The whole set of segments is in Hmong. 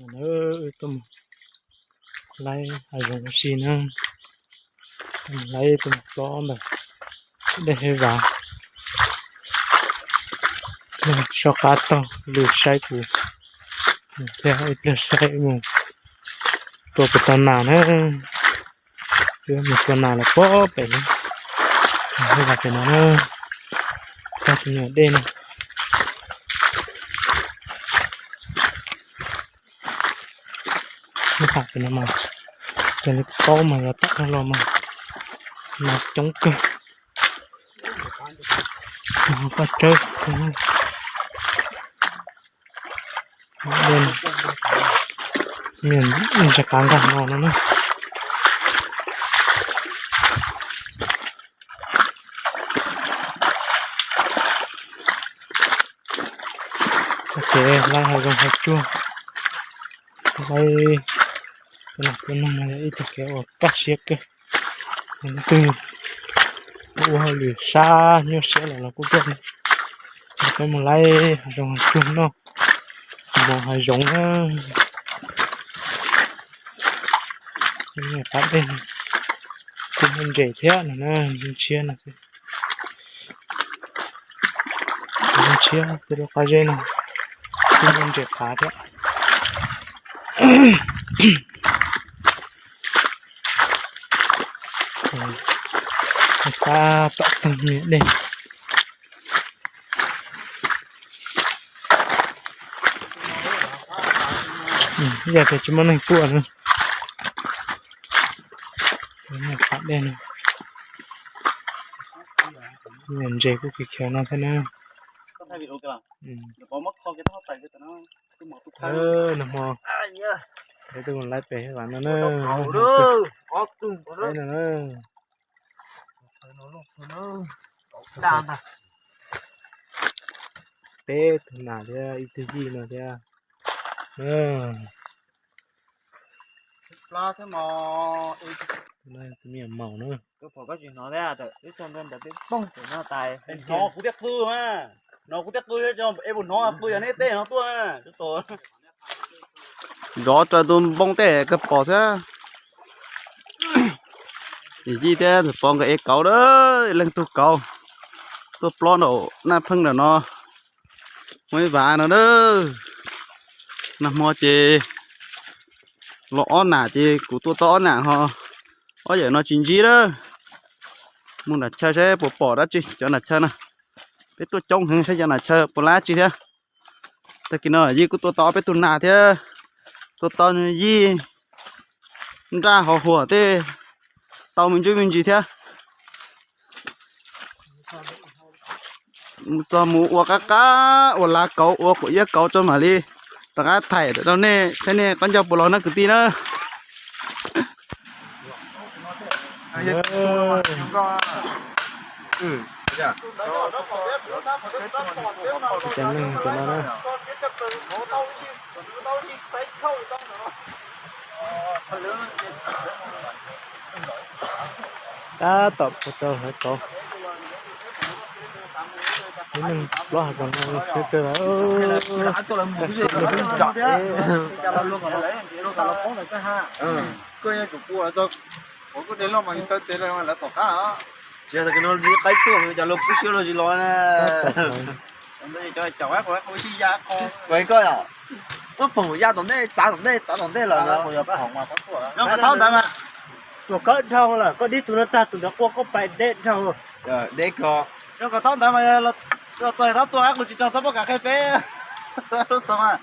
Wb tuaj mus laib hav zoov ua si na, tuaj mus laib tuaj mus plob ntawm dej hib vas. Soj qab taug lw saib kuv thiab ib pliag saib mus tua puas tau nas na. Wb mus tua nas los pem pem na, hib vas pem no na, tag tus me nyuam dej no. Nyob qhov pem no mas cov niag taub mas yog tam no los mas nas coob kawg. Paj tsawb, niag ntsis qav nkag no no na. Txoj kev laib hav zoov hav tsuag, laib tua nas tua noog no yog ib txoj kev uas kaj siab kawg. Leej twg ua hauj lwm sab nyuaj siab lawm los kuj tuaj, peb mus laib hav zoov hav tsuag noj mov hav zoov na. Qab dej no kuj muaj ntses thiab no na, ntshiab no xwb. Ntshiab tej lub qab zeb no kuj muaj ntses qav thiab. Tab tom taug niag dej. Yog tias tsis muaj neeg tuaj na. Qab dej no, ntses kuj khiav khiav no thiab na. Nag hmo peb tuaj mus laib pem hib vas no na. No na. Peb tug nas thiab ib tug yij no thiab. Tus me nyuam maum na. Hnov kuv thiaj qw, hnov kuv thiaj qw, yog neb tej no tuaj. Zov raws tus npoo tej kawg pom xwb. Yij thiab tus pog nkawd ev kauv, leej tug kauv tuaj plob nraum Naj Pheej nram no. Muaj ib vas no na. Nag hmo ces los ob nam ces kuv tua tau ob nam ho. Ob yawm no tsis ntsib lawm. Mus nram chaw saib puas pom dab tsi cov nram chaw na. Peb tuaj coob heev saib cov nram chaw puas laib dab tsi thiab. Tag kis no Yij kuj tua tau ob peb tug nas thiab, tua tau Yij nraj hauv huam tej tau me ntsuj me ntsis thiab. Mus txog mus ua qab qab ua lav kauv ua quav iab kauv tso mam li rov qab thaij rau nej saib nej qab ncauj puas los na kwv tij na. Tab tom puas tau hlawv kauv. Lub neej plob hav zoov no kawg kawg. Tsis yog tias no qaib tuaj cov lus kub siab luag tsis los na. Koj yom, muab phoom ya tom ntej, txav tom ntej, txav tom ntej lawm. Ua koj dhau lawm, koj dib tus no tag tus ntawd qua koj pais deb dhau. Deb ko. Yog kom thaub ntawd mas los txog thaub tuaj qab qus tsis tso thaub pob kav qhia peb lub xov mas.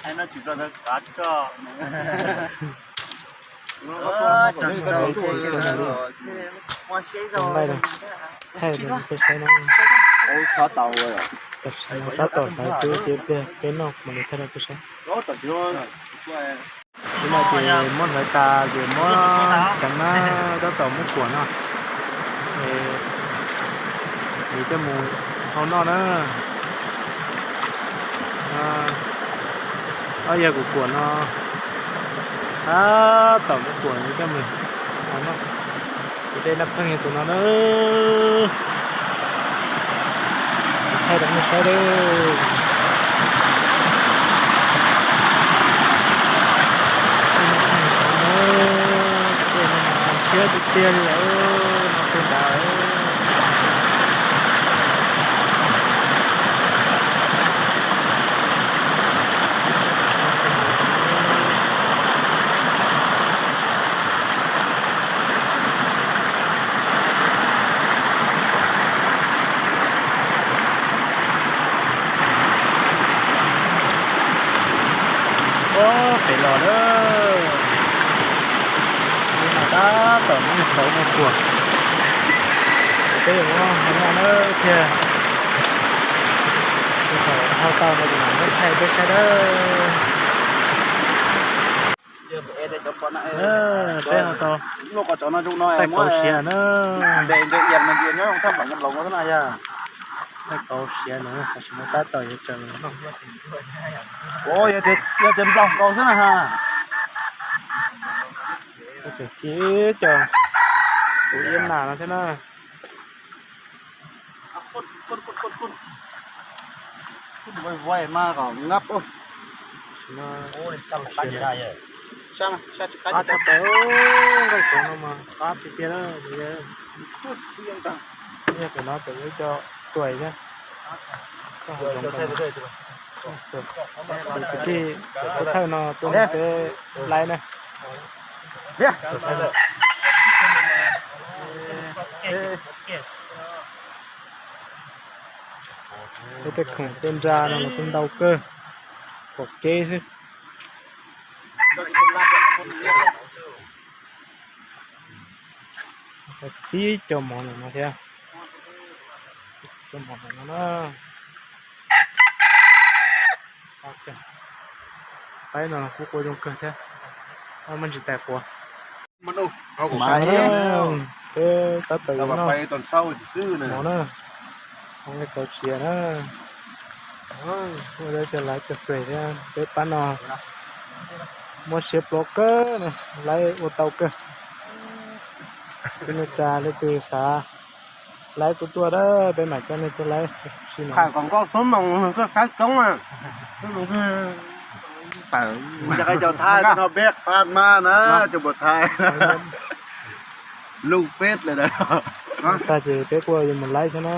Hais no tsis tso thaub kav tso. Thaij rau peb saib no. Tab tom hlawv xwb ces pliag peb noj mam li thaij rau peb saib. Tus no ces muab hlawv tas ces muab ceev na, tab tom muab kuam no. Ces coj mus hau noj na. Ob yawg kuv kuam no, tab tom muab kuam coj mus hau noj. Tus dej Naj Pheej tus no na. Thaij rau nej saib lawm. Tiag tiag li lawm, no twg ntawd. Pem los lawm, tab tom muab nws tau no puas. Peb yuav muab hau noj na thiab. Thaum hau tau no ces mam muab thaij peb saib dawb. Peb hau tau thaij kauv siav na. Thaij kauv siav no, tam sim no tab tom yuav tsaws noj. Yog tias nplaum nkaus xwb na ha. Tseem ci cov kuv iab nas no thiab na. Nqaij kauv no mas qab tiag tiag na. Yog pem no pem ib co xuais thiab. Kwv tij, pub thawj no tuaj peb laib na. Peb tej khoom tej nra no los kuj ntau kawg, pom kev xwb. Tib co mov ntawm no thiab. Co mov ntawm no na. Qaib no kuj qua zoo kawg thiab. Muaj ntsis tais quav. Peb tab tom yuav noj mov na, nqaij kauv siav na. Ua dab cov laiv cov xuais thiab peb pab no muab siab plov kawg na, laiv ua tau kawg. Peb neej tsa leej twg xav laiv kuj tuaj dab, peb mam coj nej tuaj laiv. Thaij kom nkauj xub moos nws kuj saib coob. Cov Thaib no peb qab mas na, cov Thaib lub peb lawm. Tag ces peb kuj yuav mus laiv thiab na.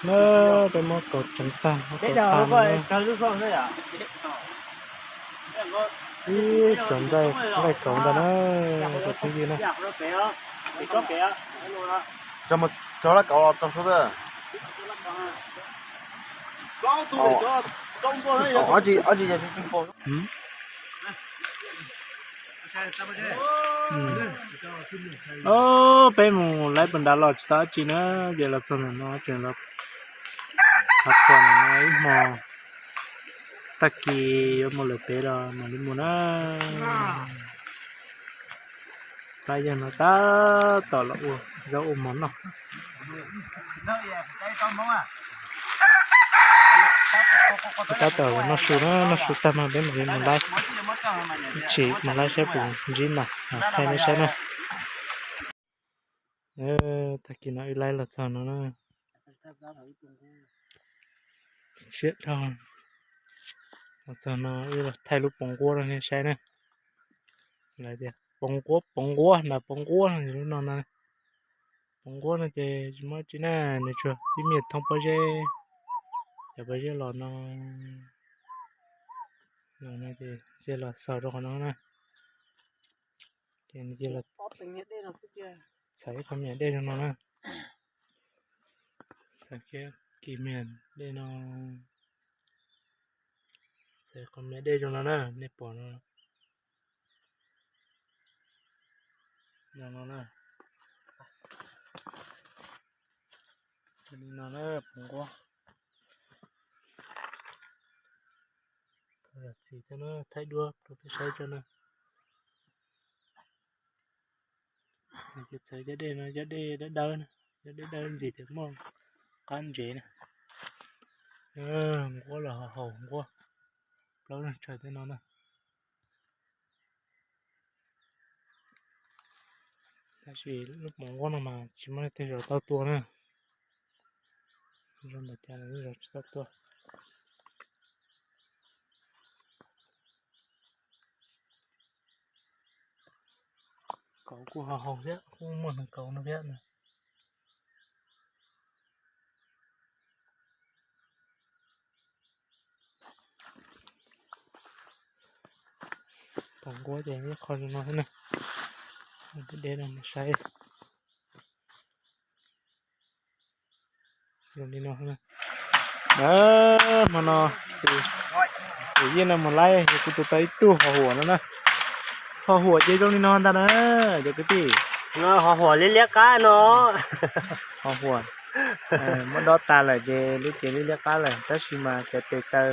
Na, peb muab kauv tseev tag, muab kauv tag no na. Ib cov nqaij, nqaij kauv ntag na, cov phooj ywg na. Peb mus laiv puag nrad los tsis tau dab tsi na, ces los txog ntawm no tseem los thov txog ntawm no ib hmo, tag kis yuav mus lawm pem los mam li mus na. Pab yawg no tab tom los ua zaub ua mov noj. Tab tom noj su na, noj su tag mas peb mam li mus laiv, ib chim mus laiv saib puas ntsib nas, thaij nej saib na. Tag kis no wb laiv los txog no na. Siab dhau. Los txog no wb los thaij lub poov nquab rau nej saib na. Lawv tias poov nquab, poov nquab na, poov nquab no lub no na. Poov nquab no ces tsis muaj tsi na, nws tsuas ib me nyuam thoob pob zeb, cov pob zeb los no, los no ces cia los xaus rau qhov no na. Ces nws cia los txhais ib qho me nyuam dej rau no na. Txhais kiag kis me nyuam dej no, txhais qhov me nyuam dej rau no na, nej pom no. No no na, no na, poov nquab. Yog txiv thiab na, thaij duab rau peb saib tso na. Nws txhais cov dej no, cov dej dawb dawb, cov dej dawb ntxiv tias muaj qab ntsev na. Nquab los haus nquab, plaub leeg tsawg tej no na. Tab sis lub poov nquab no mas tsis muaj leej twg zov tau tua na. Zoo npaum cas los zov tsis tau tua. Kauv kuj haus haus thiab, kuj muaj hneev kauv no thiab na. Tom nkuav ces ib qho zoo no xwb na. Deb deb no saib. Zoo li no na. Hmo no tus yij no mus laib, yog kuv tus tau ib tug hos huam no na. Hos huam ces zoo li no ntag na, cov kwv tij. Hos huam liab liab qab no. Hos huam muab dob tas lawm ces lub cev liab liab qab lawm, tab sis mas cov tes taw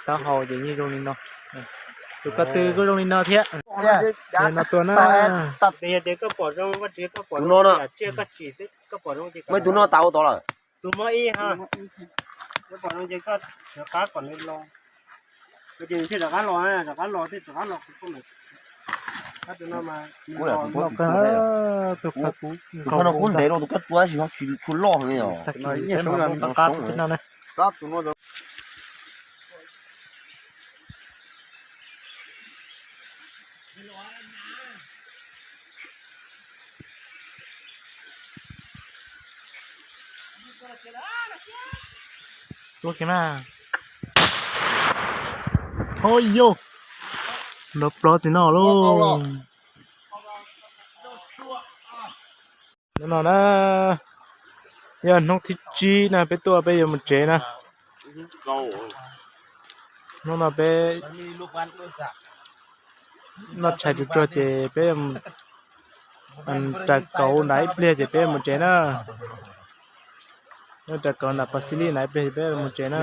taub hau ces yeej zoo li no. Tus ko tw kuj zoo li no thiab. No tua na. Tus no tas ua tod lawm. Tus muaj ib ha. Rov qab kom nws los, rov qab los, rov qab los, rov qab los. Tus no kuj ntev rau tus koj tua tab sis tsis tshua loj heev li os. Qab qab no na. Tua kiag na. Ho yog, nrov plov tim no lauj. Hnub no na, yog hnub thib tsib na peb tuaj peb yuav mus tsev na. Hnub no peb noj tshais tsuag tsuag ces peb ras kauv nram ib pliag ces peb mus tsev na. Ras kauv nram pas xi lij nram ib pliag ces peb mus tsev na.